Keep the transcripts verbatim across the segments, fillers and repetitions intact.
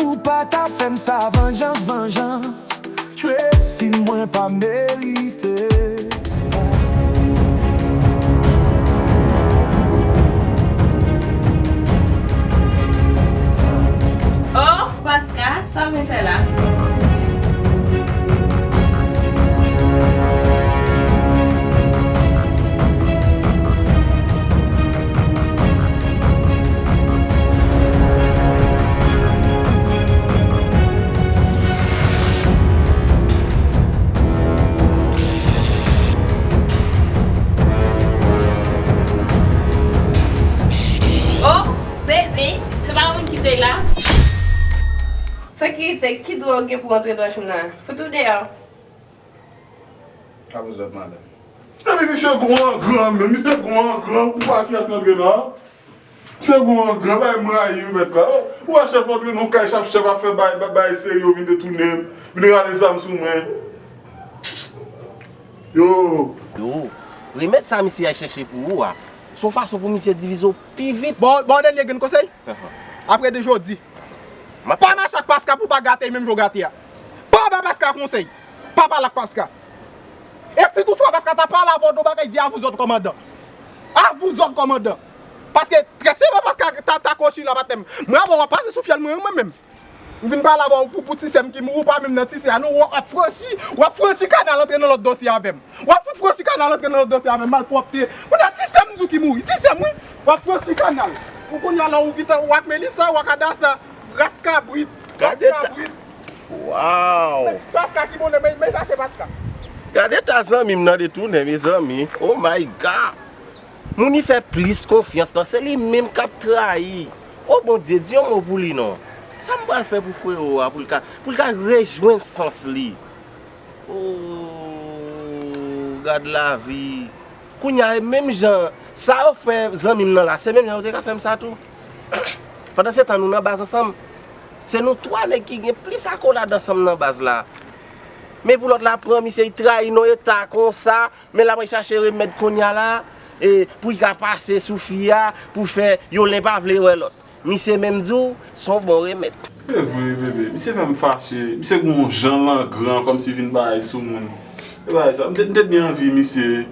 Ou pa ta fè m sa, vanjans, vanjans. Tchwe, si mwen pa merite sa. Oh, Pascal, sa w vin fè la? Oh, bebe, se pa mwen ki te la. Sekirite, ki dwa w gen pou w antre nan machin nan? Fout ou deyò. Ka pou zòt, madanm. Epi misye gwo an gran, men misye gwo an gran, ou pa kiyès k antre la? Misye gwo an gran, bay m rayi wi mèt la. Ou wè chèf antre nan kay, chèf, chèf ap fè bay, bay, bay seri, yo vin detounen m, vin rale zam sou mwen. Yo. Yo, remèd sa misye al chèche pou ou a, se yon fason pou misye divize w pi vit. Bon, bon, dènye grenn konsèy. Apre de jodi, pa mache ak Paska pou pa gate menm jan w gate a. Pa ba Paska konsèy. Pa pale ak Paska. E si toutfwa Paska ta pale avè w de bagay, di, "À vous autres, commandant. À vous autres, commandant." Paske trè souvan Paska ta, ta kochi la maten. Mwen avè w ap pase sou fyèl mwen, mwen menm. M vin pale avè w pou, pou ti sè m ki mouri, ou pa menm nan ti sè a, non, w ap franchi, w ap franchi kanal antre nan lòt dosye avè m. W ap fout franchi kanal antre nan lòt dosye avè m, malpwòpte. Kounye a, ti sè m di w ki mouri, ti sè m, wi. W ap franchi kanal. Ou kounye a la, ou gentan, ou ak Melissa, ou ak Adassa, ras kabrit, ras kabrit. Waw! Paska ki bonè, men, men chache Paska. Gade ta zanmi m nan detounen, mezanmi. Oh my God! Moun li fè plis konfyans lan, se li menm k ap trayi. O Bondye, di yon mo pou li non. Sa m pral fè pou frewo a, pou l ka, pou l ka rejwenn sans li? Oh, gad lavi. Kounye a, e menm jan sa yo fè zanmi m nan la, se menm jan yo te ka fè m sa tou. Pandansetan, nou nan baz ansanm. Se nou twa nèg ki gen plis akolad ansanm nan baz la. Men pou lòt la, pran misye, li trayi nan yon eta konsa, men l ap al chache remèd kounye a la, e, pou l ka pase sou fi a, pou fè youn pa vle wè lòt. Misye menm di w, se yon bon remèd. Se vre, bebe. Misye fè m fache. Misye gen yon jan l an gran, kòmsi vin bagay sou moun. E bagay sa, m te, m te byen anvi misye.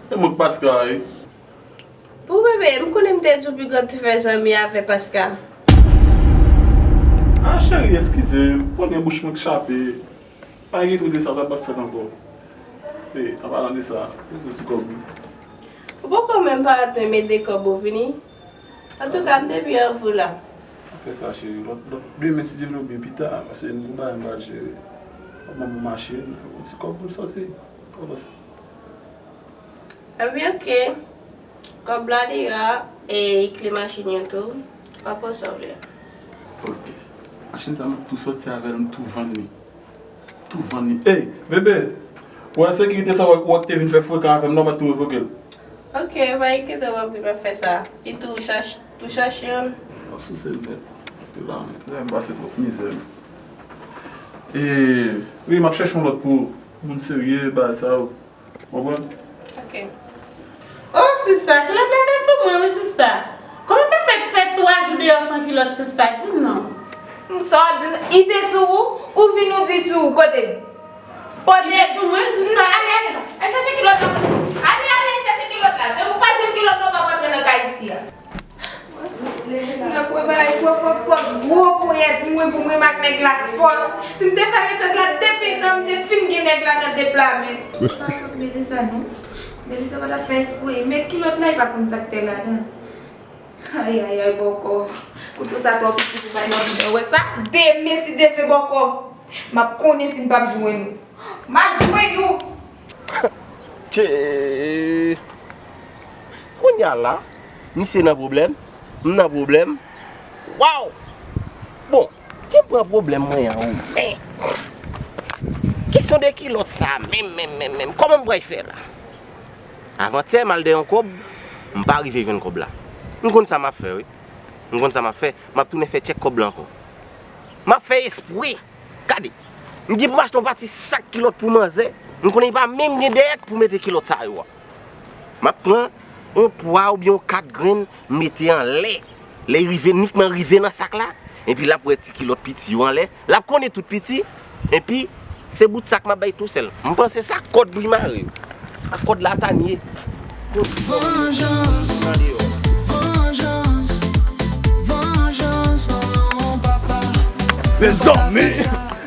E mwen k Paska, wi. Pou bebe, m konnen m te di w piga w te fè zanmi avè Paska. Ah, cheri, eskize m. Konnen bouch mwen k chape. Pa enkyete w de sa, sa p ap fèt ankò. E, an palan de sa, m bezwen ti kòb wi. Ou poko menm parèt mwen mete kòb ou vini. Antouka, m te byen anvi w la. Pa fè sa, cheri. Lòt, lòt, demen, si Dye vle, oubyen pita, paske m gon bagay m pral jere. W ap ban m yon machin, yon ti kòb pou m sòti. Kòmanse. Ebyen, oke. Kòb la deyò a, e kle machin yo tou. W ap pran sa w vle a. Oke. Machin sa, m ap tou sòti avè l, m tou vann li. Tou vann li. Ey, bebe! Ou wè sekirite sa, ou wè, ou wè ki te vin fè frekan avè m, non, m ap tou revoke l. Oke, pa enkyete w, papi, m ap fè sa. Li tou chache, tou chache yon. W ap souse l nèt. Tou la, men. Sa m pase twòp mizè. E, wi, m ap chèche yon lòt pou moun serye, bagay sa yo. Konprann? Oke. Oh, sista, kilòt la te sou mwen, wi, sista. Kòman w ta fè fè twa jou deyò san kilòt, sista? Di m non. Sa w ap di, li te sou ou, ou vin ou di sou ou, kote l? Kote l? Li te sou mwen, sista. Ale, ale, al chache kilòt la pou mwen. Ale, ale, al chache kilòt la. Depi w pa jwenn kilòt la, w p ap antre nan kay isi a. M t ap prepare pwòp, pwòp, pwòp, gwo ponyèt mwen pou mwen ak nèg la ak fòs. Si m te fè resèt la depi tan, m te fin gen nèg la nan de pla men. Se pa fòt Melissa non. Melissa pa t ap fè espre. Men kilòt la, li pa konn sa k te ladan. Ay, ay, ay, bòkò. Kouto sa twò piti pou bay lòt moun wè sa. Demen, si Dye vle, bòkò, m ap konnen si m p ap jwenn ou. M ap jwenn ou! Tchè! Kounye a la, misye nan pwoblèm, m nan pwoblèm. Waw! Bon, ki m pran pwoblèm mwen an, wi, men kesyon de kilòt sa, menm, menm, menm, menm, kòman m pral fè la? Avantyè, m al dèyè yon kòb, m pa rive jwenn kòb la. M konn sa m ap fè, wi. M konn sa m ap fè, m ap tounen fè tchèk kòb la ankò. M ap fè espre. Gade, m gen pou m achte yon pati sak kilòt pou manzè. M konnen li pa menm gen dèyèt pou mete kilòt sa yo a. M ap pran yon twa oubyen yon kat grenn, m mete anlè. Lè l rive, nik mwen rive nan sak la, Epi l ap wè ti kilòt piti yo anlè. L ap konnen tout piti. Epi, se bout sa k m ap bay tou sèl. M panse sa kòd pou li mare yo. Ak kòd la ta n ye. Vanjans, vanjans, vanjans, non, non, papa. Mezanmi,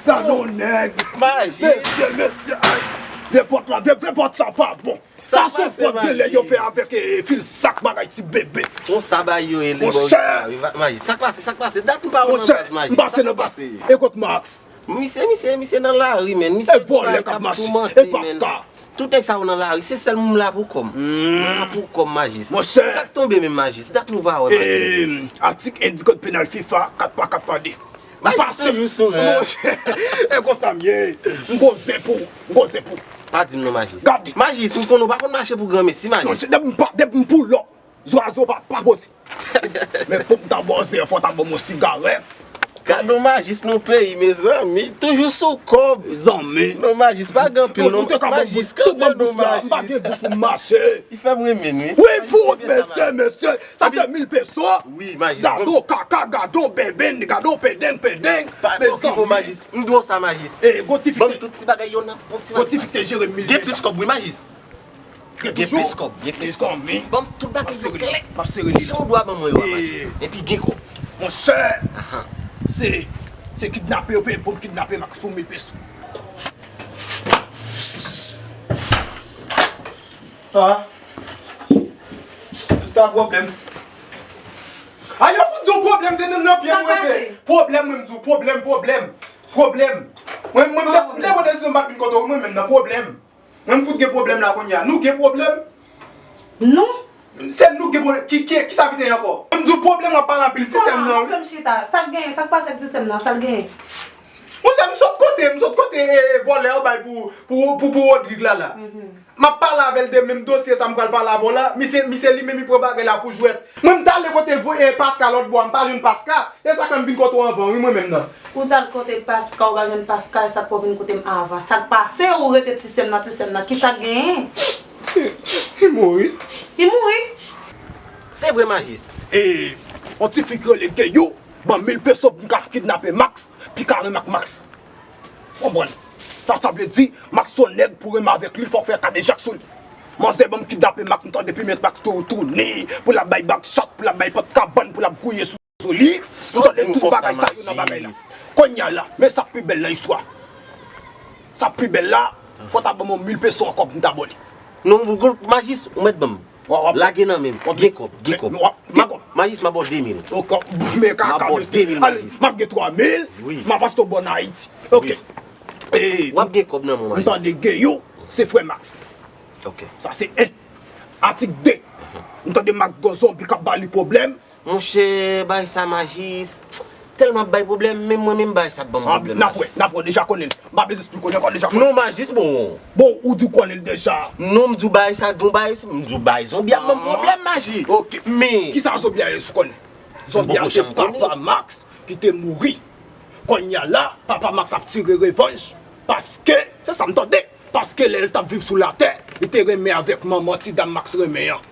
gade yon nèg. Majis. Mesye, mesye, ay. Vye pòt la, vye, vye pòt sa pa bon. Sa se pòt de lè yo fè avèk, eh, fil sak bagay ti bebe. Konsa bagay yo rele Boris la, wi, Majis. Sa k pase, sa k pase? Dat m pa wè nan baz, Majis. Monchè, m pase nan baz. E kot Max? Misye, misye, misye nan lari, menn. Misye vòlè k ap mache. E Paska? Tout nèg sa yo nan lari, se sèl moun m la pou kò m. M la pou kò m, Majis. Monchè. Sa k tonbe menm, Majis? Dat nou pa wè, Majis. Atik indi kòd penal fifa, kat pa kat pa de. Majis toujou sou rè. Monchè, e konsa m ye. M gon zen pou ou. M gon zen pou ou. Pa di m non, Majis. Gade. Majis, m konnen w pa konn mache pou granmesi, Majis. Non, depi m pa, depi m pull up, zwazo pa, pa poze. Men pou m ta bòze, fò w ta ban m yon sigarèt. Gade yon Majis nan peyi, mezanmi. Toujou sou kòb. Zanmi. Non, Majis, pa gen anpil non. Majis, kanpe non, Majis. M pa gen dous pou m mache. Li fè m renmen, wi. Wi, fout, mesye, mesye. Sa se mil peso. Wi, Majis. Gade yon kaka, gade yon beben, gade yon pedeng, pedeng. Pa okipe w, Majis. M dwe w sa, Majis. E, gon ti fi. Ban m tout ti bagay yo nan, bon ti bagay. Gon ti fi te jere m mil desan. Gen plis kòb, wi, Majis. Gen plis kòb, gen plis kòb. Ban m tout bagay yo klè. M ap sere li. Jan w dwe ban mwen yo a, Majis. Epi gen kòb. Monchè, se, se kidnape yo peye pou m kidnape Max pou mil peso. Ah. Sa pwoblèm. A, yo fout di w pwoblèm, se nan, nan pye m rete. Pwoblèm, mwen m di w, pwoblèm, pwoblèm. Pwoblèm. Mwen, mwen, m te, m te pran desizyon m pa t vin kote w, mwen menm nan pwoblèm. Mwen m fout gen pwoblèm la kounye a. Nou gen pwoblèm? Nou? Se nou gen pwoblèm. Ki, ki, ki sa ki te ye ankò? M di w pwoblèm w ap pale anpil ti sè m nan, wi. Kòman w fè m chita? Sa k genyen? Sa k pase ak ti sè m nan? Sa l genyen? Monchè, m sot kote, m sot kote, e, e, vòlè yo bay pou, pou, pou, pou Rodrig la, la. M ap pale avè l de menm dosye sa m pral pale avè w la. Misye, misye li menm li pran bagay la pou jwèt. Mwen m t ale kote vo-, e, Paska lòt bò a, m pa jwenn Paska. E sa k fè m vin kote w anvan, wi, mwen menm nan. Ou t al kote Paska, ou pa jwenn Paska, e sa k fè w vin kote m avan. Sa k pase, ou rete ti sè m nan, ti sè m nan. Kisa k genyen? Li mouri. Li mouri? Se vre, Majis. E, yon ti fi ki rele Geyou, ban mil peso pou m ka kidnape Max, pi ka renmen ak Max. Konprann? Sa, sa vle di, Max se yon nèg pou renmen avèk li, fò w fè kadejak sou li. Manzè ban m kidnape Max, m tande pi met Max tou, tounen, pou l ap bay bak chat, pou l ap bay pòt kabann, pou l ap gouye sou, sou li. M tande tout bagay sa yo nan bagay la. Kounye a la, men sa k pi bèl nan istwa. Sa k pi bèl la, fò w ta ban m yon mil peso ankò pou m ta ba w li. Non, Majis, ou mèt ban m. Lage nan men m. Gen kòb, gen kòb. Majis, m a ba w de mil. M a ba w de mil, Majis. M ap gen twa mil, m ap achte yon bòn Ayiti. Ok. W ap gen kòb nan men w, Majis. M tande Geyou, se frè Max. Ok. Sa se en. Atik de. M tande Max gon zonbi k ap ba li pwoblèm. Monchè, bagay sa, Majis. Tèlman ap bay pwoblèm, menm mwen menm bagay sa ap ban m pwoblèm, Majis. N ap wè, n ap wè, deja konnen l. M pa bezwen esplike w, n ap deja konnen. Non, Majis, bon. Bon, ou di w konnen l deja. Non, m di w bagay sa, gon bagay, m di w bagay zonbi ap ban m pwoblèm, Majis. Ok. Men. Kisa zonbi a ye, si w konnen? Zonbi a se papa Max ki te mouri. Kounye a la, papa Max ap tire revanj. Paske, se sa m tande. Paske lè l t ap viv sou latè, li te renmen avèk manman ti dam Max renmen an.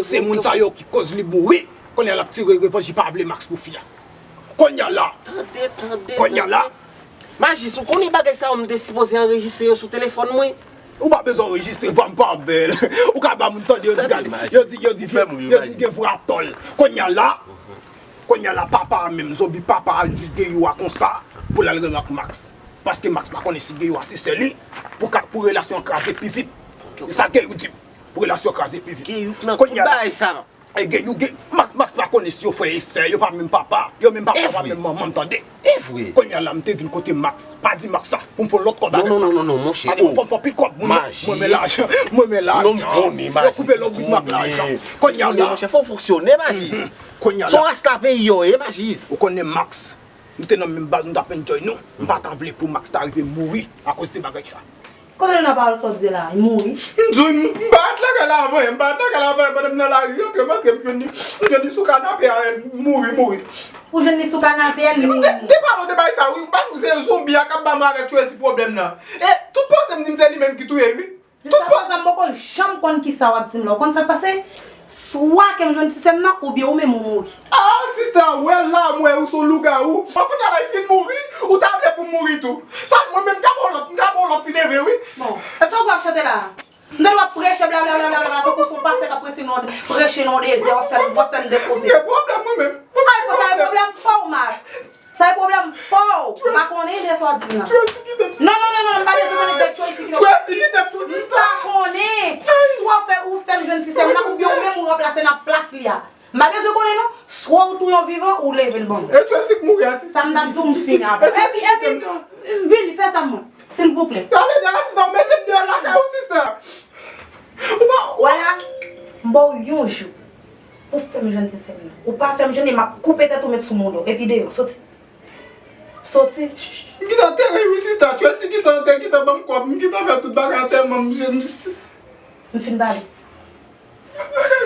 Se moun sa yo ki koz li mouri. Kounye a l ap tire revanj, li pa vle Max pou fi a. Kounye a la. Tande, tande, tande. Kounye a la. Majis, ou konnen bagay sa yo m te sipoze anrejistre yo sou telefòn mwen. Ou pa bezwen anrejistre, vwa m pa bèl. Ou ka ba moun tande, yo di gade. Yo di, yo di, yo di m gen vwa tòl. Kounye a la. Kounye a la, papa a menm, zonbi papa a, l di Geyou a konsa, pou l al renmen ak Max. Paske Max pa konnen si Geyou a se sè li, pou ka, pou relasyon an kraze pi vit. Se sa Geyou di m, pou relasyon an kraze pi vit. Geyou k nan tout bagay sa. E Geyou, Geyou, Max, Max pa konnen si yo frè e sè, yo pa menm papa, yo menm papa, yo pa menm manman, m tande. E vre. Kounye a la, m te vin kote Max. Pa di Max sa, pou m fè yon lòt kòb avèk Max. Non, non, non, non, non, monchè. Gade, fò m fè anpil kòb, mwen, mwen renmen lajan, mwen renmen lajan. Non, m konnen, Majis. Yo koupe lòt bout m ak lajan. Kounye a la. Monchè, fò w fonksyone, Majis. Kounye a la. Se yon rasta peyi yo ye, Majis. Ou konnen Max, nou te nan menm baz, nou t ap enjoy nou. M pa ta vle pou Max ta rive mouri akoz de bagay sa. Kote nou nan pawòl sa w di la? Li mouri? M di w, m pa t lakay la avan yè, m pa t lakay la avan yè, pandan m nan lari, antre m antre, m jwenn li, m jwenn li sou kanape a, mouri, mouri. Ou jwenn li sou kanape a, li mouri. M te, te pale w de bagay sa, wi, m pa di w se zonbi a k ap ba mwen avèk tchwezi pwoblèm nan. E tout panse m di m se li menm ki touye, wi. Tout panse. Jiskaprezan, m poko janm konn kisa w ap di m la. Ou konn sa k pase? Swa ke m jwenn ti sè m nan, oubyen ou menm ou mouri. Ah, sista, wè la, m wè ou se yon lougawou. Bon, kounye a la, li fin mouri, ou ta vle pou m mouri tou. Sa, mwen menm, m ka ba w lòt, m ka ba w lòt ti neve, wi. Bon, e sa w ap chante la? M tande w ap preche, blablabla, tankou se yon pastè k ap preche nan, preche nan yon dezè, w ap fè m, w ap fè m depoze. Gen pwoblèm, wi, menm. Ou pa gen pwoblèm, pwoblèm pa w, Max. Sa e pwoblèm pa w. M pa konnen de sa w di nan. Tracy kite m. Non, non, non, non, m pa bezwen konnen de Tracy kite m. Tracy kite m tou, sista. M pa konnen. Swa w fè, ou fè m jwenn ti sè m nan, oubyen ou menm ou ranplase nan plas li a. M pa bezwen konnen non. Swa ou touye yon vivan, ou leve l ban mwen. E Tracy k mouri a, sista. Sa m t ap di w, m fini avè w. Epi, epi, vini, fè sa mwen. Silvouplè. Gade, gade, sista, ou mete m deyò lakay ou, sista. Ou pa, ou pa. Wè la, m ba w yon jou. Pou fè m jwenn ti sè m nan. Ou pa fè m jwenn li, m ap koupe tèt ou met sou moun ou. Epi deyò, soti. Soti. M gentan antere wi, sista. Tracy gentan antere, gentan ban m kòb. M gentan fè tout bagay antèman m. M fin pale.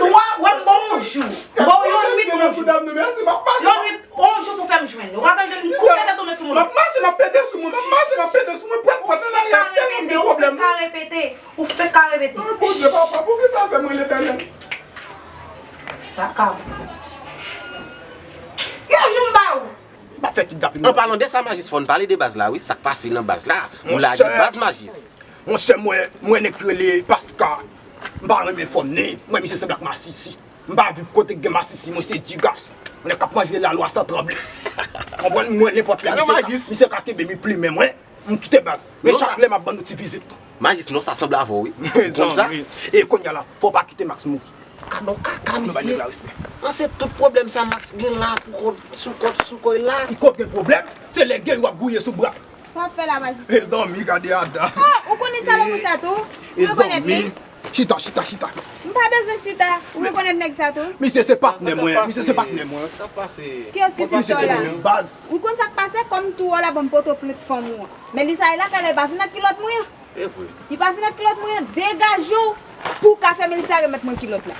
Swa, wè m ba w yon jou. M ba w yon nwit, yon jou. Yon nwit, yon jou pou fè m jwenn li. Ou pa fè m jwenn li, m koupe tèt ou met sou moun ou. M ap mache, m ap pete sou mwen. M ap mache, m ap pete sou mwen. Pwèt, pwèt, nan lari a, tèlman gen pwoblèm. Ou fenk ka repete. Ou fenk ka repete. Ay, Bondye, papa, poukisa se mwen, Letènèl? Sa ka. Yon jou m ba ou. Pa fè kidnapin. An palan de sa, Majis, fò n pale de baz la, wi. Sa k pase nan baz la? Ou lage baz, Majis. Monchè, mwen, mwen nèg ki rele Paska. M pa renmen fòm ni. Mwen, misye sanble ak masisi. M pa viv kote k gen masisi, mwen se Digas. Mwen nèg k ap manje lalwa san tranble. Konprann? Mwen, nenpòt lè, misye ka, misye ka kenbe m, li plimen mwen. M kite baz. Men chak lè m ap ban nou ti vizit. Majis, non, sa sanble avè w, wi. Ou konn sa? Mezanmi. E kounye a la, fò w pa kite Max mouri. Gad on kaka, mesye. An, se tout pwoblèm sa Max gen la pou kò, sou kò, sou kò l la. Ki kò gen pwoblèm? Se lè gen w ap gouye sou bra. Sa w ap fè la, Majis? Mezanmi, gade Ada. Oh, ou konnen salopri sa tou? Ou rekonèt li? Chita, chita, chita. M pa bezwen chita. Ou rekonèt nèg sa tou? Misye se patnè mwen. Misye se patnè mwen. Kiyès ki se sè w la? Baz. Ou konn sa k pase? Kòm tou w la ban m pote w plent fanm ou an. Melissa e la, talè l pa vin ak kilòt mwen an. E vre. Li pa vin ak kilòt mwen an. Degaje w pou w ka fè Melissa remèt mwen kilòt la.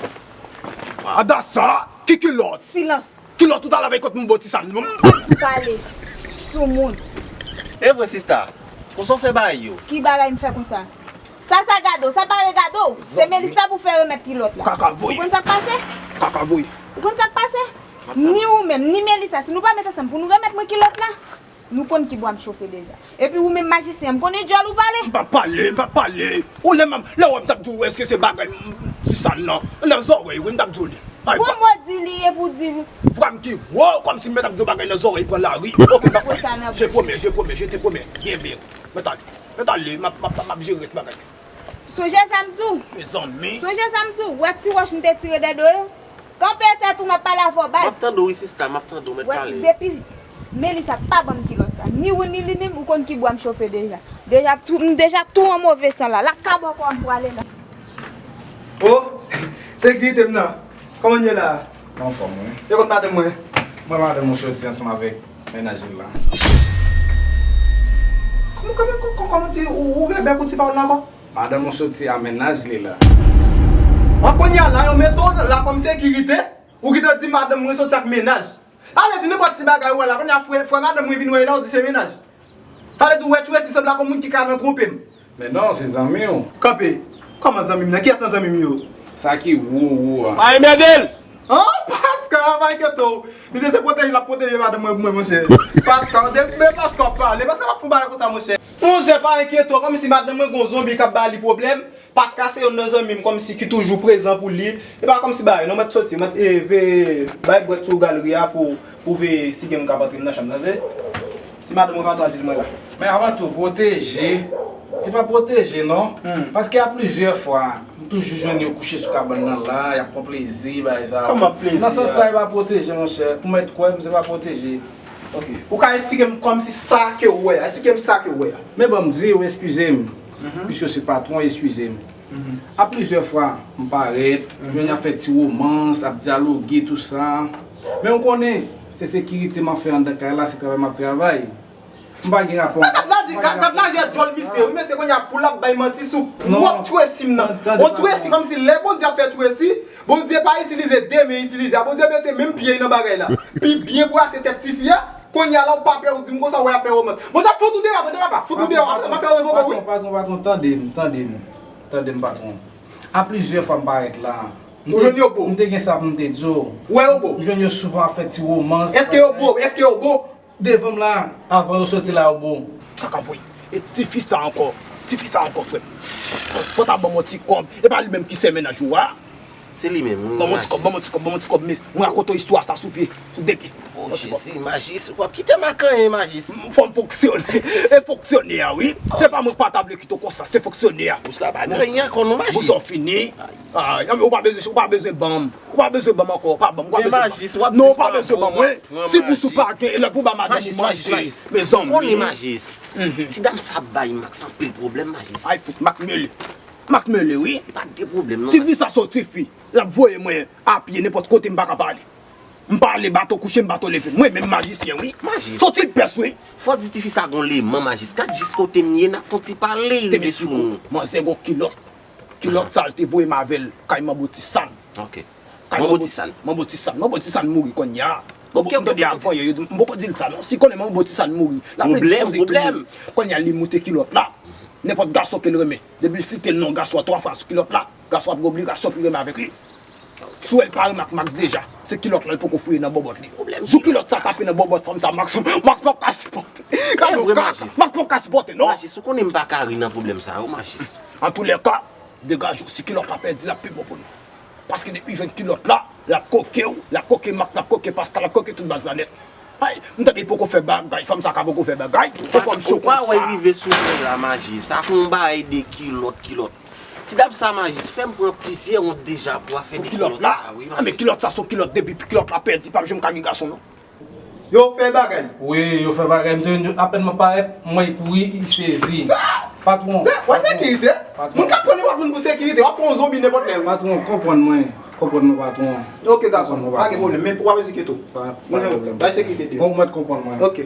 Ada sa, ki kilòt? Silans. Kilòt ou t al avè kot m bò ti sa l non? M pa di pale sou moun. E vre, sista. Konsa w fè bagay yo? Ki bagay m fè konsa? Sa, sa gade w, sa pa regade w. Se Melissa pou fè remèt kilòt la. Kaka voye. Ou konn sa k pase? Kaka voye. Ou konn sa k pase? Ni ou menm, ni Melissa, si nou pa met ansanm pou nou remèt mwen kilòt la, nou konn ki bwa m chofe deja. Epi ou menm majisyen an, m konnen djòl ou pale. M pa pale, m pa pale. Ou lè m, lè w wè m t ap di w, èske se bagay m, m, ti sa l nan, nan zòrèy, wi, m t ap di w li. Ay, bon, m di li, epi w di. Vwa m ki wo, kòmsi m mèt ap di w bagay nan zòrèy, pran lari. Ok, m pa pale. Je promets, je promets, je te promets. Byen, byen. Mèt ale, mèt ale, m ap, m ap, m ap jere rès bagay. Sonje sa m di w. Mezanmi. Sonje sa m di w. Wè ti wòch m te tire dèyè do yo? Kanpe tèt ou, m ap pale avè w, baz. M ap tande w, wi, sista, m ap tande w, mèt pale. Wè, depi Melissa pa ban m kilòt la. Ni ou, ni li menm, ou konn ki bwa m chofe deja. Deja tou, m deja tou an move san la. Lakabò kò m prale la. Oh, sekirite m nan. Kòman n ye la? Mwen anfòm, wi. E kot madanm mwen? Mwen, madanm ou soti ansanm avèk mennaj li la. Kòman, kòman, kòman, kòman di ou, ou ouvè bèk ou di pawòl la ankò? Madanm ou soti a mennaj li la. An kounye a la, yo mete w la kòm sekirite, ou kite di madanm mwen soti ak mennaj. Sa vle di nenpòt ti bagay ou wè la, kounye a frè, frè madanm mwen vin wè la, ou di se mennaj. Sa vle di ou wè Tracy sanble ak yon moun ki ka nan twonpe m. Men non, se zanmi w. Kanpe. Kòman zanmi m nan? Kiyès nan zanmi m yo? Sa ki wo wo a. Pa enmède l! An, Paska, pa enkyete w. Misye se pwoteje l ap pwoteje madanm mwen pou mwen, monchè. Paska, de, men Paska w ap pale. Paska p ap fè yon bagay konsa, monchè. Monchè, pa enkyete w, kòmsi madanm mwen gon zonbi k ap ba li pwoblèm. Paska se youn nan zanmi m kòmsi ki toujou prezan pou li. E pa kòmsi bagay non, mèt soti, mèt, e, veye bay bwèt sou galri a pou, pou veye si gen moun k ap antre nan chanm nan, veye. Si madanm mwen pa tande l mwen la. Men avan tou, pwoteje. Se pa pwoteje non. Hmm. Paske a plizyè fwa, m toujou jwenn yo kouche sou kabann nan la, y ap pran plezi, bagay sa yo. Kòman plezi a? Nan sans sa, e pa pwoteje, monchè. Pou mèt kwè m, se pa pwoteje. Ok. Ou ka eksplike m kòmsi sa ke w wè a? Eksplike m sa ke w wè a. Men ban m di w, eskize m. Mhm. Piske se patwon, eskize m. Mhm. A plizyè fwa, m parèt, mhm, jwenn y ap fè ti womans, ap dyaloge, tou sa. Men ou konnen, se sekirite m ap fè anndan kay la, se travay m ap travay. M pa gen rapò. Gad, gad, gad lajè djòl misye, wi, mesye, kounye a pou l ap bay manti sou pwòp Tracy m nan. On Tracy kòmsi lè Bondye ap fè Tracy, Bondye pa itilize de men, itilize a. Bondye mete menm pye nan bagay la. Pi byen brase tèt tifi a, kounye a la ou pa pè, ou di m konsa, ou wè ap fè womans. Bondye ap fout ou deyò, tande papa, fout ou deyò, apre m ap fè revoke w, wi. Patwon, patwon, patwon, tande m, tande m, tande m, patwon. A plizyè fwa m parèt la, Ou jwenn yo bo? M te gen sa pou m te di w. Ou wè yo bo? M jwenn yo souvan ap fè ti womans. Èske yo bo? Èske yo bo? Devan m la, avan yo soti la, yo bo. Sa ka voye. E tifi sa ankò. Tifi sa ankò, frè m. Fò ta ban m yon ti kòb. E pa li menm ki sè mennaj ou a? Se li menm, wi. Ban m yon ti kòb, ban m yon ti kòb, ban m yon ti kòb, mes. Mwen rakonte w istwa sa sou pye, sou de pye. O Jezi, Majis, ou p ap kite m ak anyen, Majis. Fò m fonksyone. E fonksyone a, wi. Se pa mwen k pa ta vle kite w konsa, se fonksyone a. Bous la pa gen anyen ankò non, Majis. Bous ou fini. Ay, ou pa bezwen, ou pa bezwen ban m. Ou pa bezwen ban m ankò, ou pa ban m, ou pa bezwen ban m. Non, ou pa bezwen ban m, wi. Si bous ou pa gen, e lè pou ba madanm ou manje. Mezanmi. Konnen Majis. Ti dam sa bay Max anpil pwoblèm, Majis. Ay, fout, Max mele. Max mele, wi. Li pa de pwoblèm, non. Tifi sa se yon tifi. L ap voye mwen a pye nenpòt kote m pa ka pale. M pale, bato kouche m, bato leve m. Mwen menm majisyen, wi. Majis. Se yon ti pès, wi. Fò di tifi sa gon leman, Majis. Gad jis kote n ye, n ap fè yon ti pale, rive sou nou. Manzè gon kilòt. Kilòt sa l te voye m avè l kay Manbo Ti San. Ok. Kay Manbo Ti San. Manbo Ti San. Manbo Ti San mouri kounye a. Ok, ok, ok. M tande avan yè, yo di m poko di l sa non. Si konnen Manbo Ti San mouri, l ap endispoze tou mouri. Kounye a li moute kilòt la. Nenpòt gason ke l renmen. Depi l site non gason an twa fwa sou kilòt la, gason ap gen obligasyon pou l renmen avèk li. Si w wè l pare ak Max deja, se kilòt la l poko fouye nan bòbòt li. Jou kilòt sa tape nan bòbòt fanm sa, Max, Max p ap ka sipòte. Gade yon kaka, Max p ap ka sipòte non. Majis, ou konnen m pa ka ri nan pwoblèm sa yo, Majis. Antoulèka, degaje w, si kilòt la pèdi, l ap pi bon pou nou. Paske depi jwenn kilòt la, l ap koke w, l ap koke Max, l ap koke Pascal, l ap koke tout baz la nèt. Ay, m tande poko fè bagay, fanm sa ka poko fè bagay. Fò m choke w. Ou pa wè rive sou mwen la, Majis. Sa fè yon bagay de kilòt, kilòt. Ti dam sa, Majis, fè m pran plizyè wont deja pou afè de kilòt sa, wi, Majis. Kilòt la? Ah, men kilòt sa se yon kilòt, depi kilòt la pèdi, p ap janm ka gen gason non. Yo fè bagay. Wi, yo fè bagay. M te jwenn yo, apèn mwen parèt, m wè y kouri, y sezi. Sa? Patwon. Sa? Wè sekirite? Patwon. Moun k ap pran nenpòt moun pou sekirite, w ap pran yon zonbi nenpòt lè, wi. Patwon, konprann mwen. Konprann mwen, patwon. Ok, gason, pa gen pwoblèm, men w ap ezikyete w. Pa, pa gen pwoblèm. Bay sekirite deyò. Bon, mwen konprann mwen. Ok.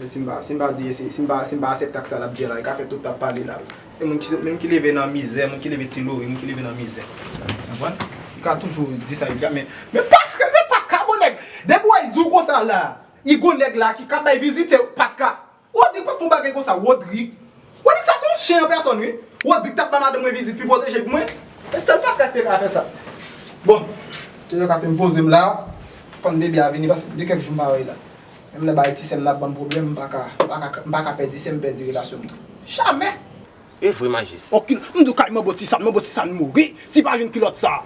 Se si m pa, si m pa di, si, si m pa, si m pa aksepte ak sa l ap di a la, li ka fè tout tan ap pale la. E moun ki, moun ki leve nan mizè, moun ki leve ti lori, moun ki leve nan mizè. Konprann? Li ka toujou di sa, li ka, men, men Pascal, se Pascal, bon nèg. Depi w wè l di w konsa la, li gon nèg la ki ka bay vizite Pascal. Rodrigue pa fè yon bagay konsa, Rodrigue. Rodrigue sa se yon chen an pèsòn, wi. Rodrigue t ap ba madanm mwen vizit, pi pwoteje pou mwen. E sèl Pascal ki te ka fè sa. Bon, se lè ka te m poze m la, tann bebe a vini, paske gen kèk jou m pa wè l la. Menm lè bay ti sè m nan ap ban m pwoblèm, m pa ka, m pa ka, m pa ka pèdi sè m, pèdi relasyon m tou. Jamè! E vre, Majis. Okil, m di w kay Manbo Ti San, Manbo Ti San mouri. Si pa jwenn kilòt sa,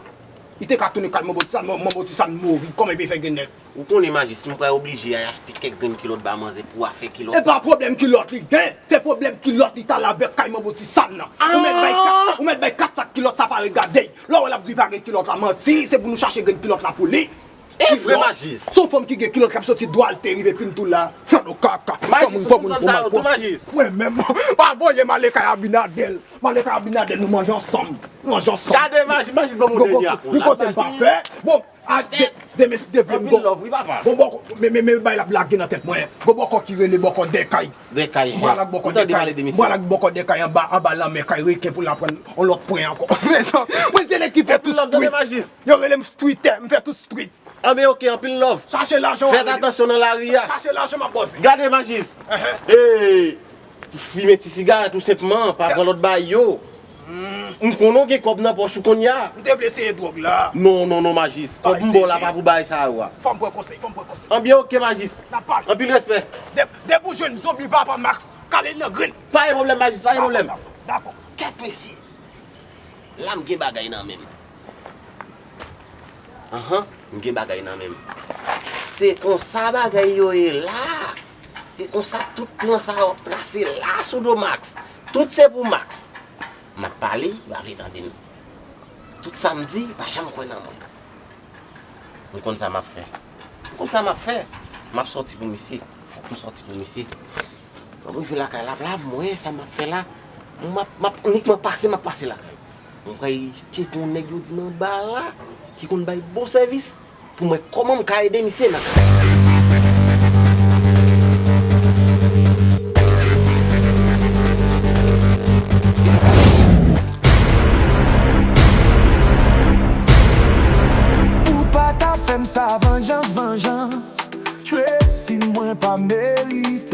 li te ka tounen kay Manbo Ti San, Manbo Ti San mouri. Kòman li fè gen nèg? Ou konnen, Majis, m pral oblije al achte kèk grenn kilòt ba manzè pou afè kilòt sa. E pa pwoblèm kilòt li gen, se pwoblèm kilòt li t al avèk kay Manbo Ti San nan. Ou mèt bay kat, ou mèt bay kat sak kilòt sa pa regade. Lè w wè l ap di pa gen kilòt la, manti, se pou nou chache grenn kilòt la pou li. E vre, Majis. Se yon fanm ki gen kilòt k ap soti dwal te rive pintou la. Gade yon kaka. Majis, ou konn sa yo tou, Majis. Mwen menm, pa voye m ale kay Abinadèl. M ale kay Abinadèl, nou manje ansanm. Nou manje ansanm. Gade, Majis, Majis ban m yon dènye akou la. Li kote m pa fè. Bon, a de, demen si Dye vle m gon. Anpil love, wi, papa. Bon, bòkò, men, men, men, bay l ap lage nan tèt mwen. Gon bòkò ki rele bòkò Dèkay. Dèkay. M pral ak bòkò Dèkay. M pral ak bòkò Dèkay anba, anba lanmè kay reken pou l aprann yon lòt pwen ankò. Mezanmi, mwen se nèg ki fè tout street. Yo rele m streetè, m fè tout street. Anben, ok, anpil love. Chache lajan. Fè atansyon nan lari a. Chache lajan, m ap bòz. Gade, Majis. Ee, fimen ti sigarèt ou senpman, pa pran lòt bagay yo. M konnen w gen kòb nan pòch ou kounye a. M te vle eseye dwòg la. Non, non, non, Majis. Kòb m ba w la pa pou bagay sa yo a. Fò m pran konsèy, fò m pran konsèy. Anben, ok, Majis. N ap pale. Anpil respè. De, depi w jwenn zonbi papa Max, kale l nan grenn. Pa gen pwoblèm, Majis, pa gen pwoblèm. Dakò, dakò. Kèt, mesye. La m gen bagay nan men m. Anhan, m gen bagay nan men m. Se konsa bagay yo ye la. E konsa tout plan sa yo ap trase la sou do Max. Tout se pou Max. M ap pale, yo pa vle tande m. Tout sa m di, pa janm kwè nan mwen. M konn sa m ap fè. M konn sa m ap fè. M ap sòti pou misye. Fòk m sòti pou misye. Lè m rive lakay la, la m wè sa m ap fè la. M ap, m ap, nikman pase, m ap pase lakay. M kwè tcheke yon nèg yo di m anba la, ki konn bay bon sèvis, pou m wè kòman m ka ede misye nan kay. Ou pa ta fè m sa, vanjans, vanjans. Tracy, mwen pa merite.